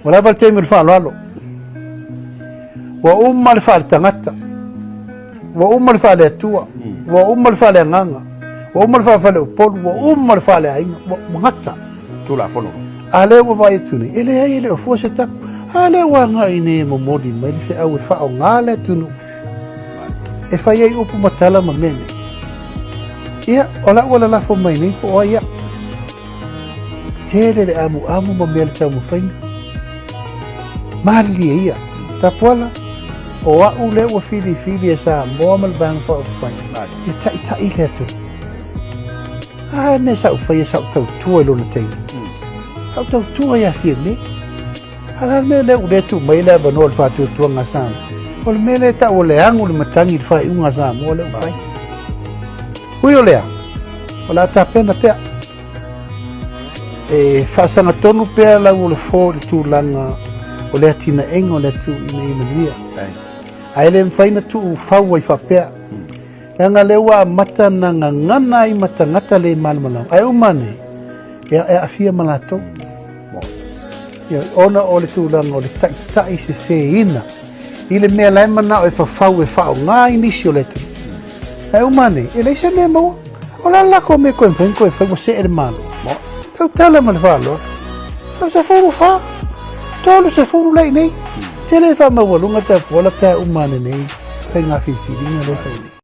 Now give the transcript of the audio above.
Ua lava le taimi o le faaaloalo. Ua uma le faaletagata. Ua uma le faaleatua. Ua uma le faaleagaga. Ua uma le faafaleupolu. Ua uma le faaleaiga. Ua gata. Tulafono. A lea ua vaai atu nei, e leai e le o fua se tapu. A lea ua agai nei e momoli mai le feau e faaaoga le atunuu e fai ai upu ma tala ma mea nei. Ia, o lau ua lalafo mai nei po o ai au. Tele le amuamu ma mea le taumafaiga. Malilie ia, Tapuala, o au lea ua filifili e Samoa ma le Vaega Faaupufai e taitai le atunuu. A mea sa ou faia sa ou tautua i lona taimi. Sa ou tautua ia Fiame. A le mea lea ua le tuu mai le avanoa o le faatuatuaga a Samoa. O le mea lea e tau o le agu le matagi i le faaiuga a Samoa lea ua fai. Ui o lea, o le a tapena pea. E faasagatonu pea lau o le fō i le tulaga o le atinaega o le atunuu ina ia manuia. Ae le mafai ona tuu fau ai faapea. Leaga lea ua amata ona gagana ai ma tagata le malamalama. Ae uma ane, e aafia ma latou. Ia, ona o le tulaga o le taitai seseina i le mea la e manao e fafau e faaaoga ai nisi o le atunuu. Ae uma ane, e leai se mea e maua. O le a le latou mea e toe mafai ona toe fai ua see le Malo? Tautala ma le faaaloalo. 34, 30 la i inei. Tele e faamaualuga tapuala pe a uma ane nei faiga filifiliga lea e fai nei.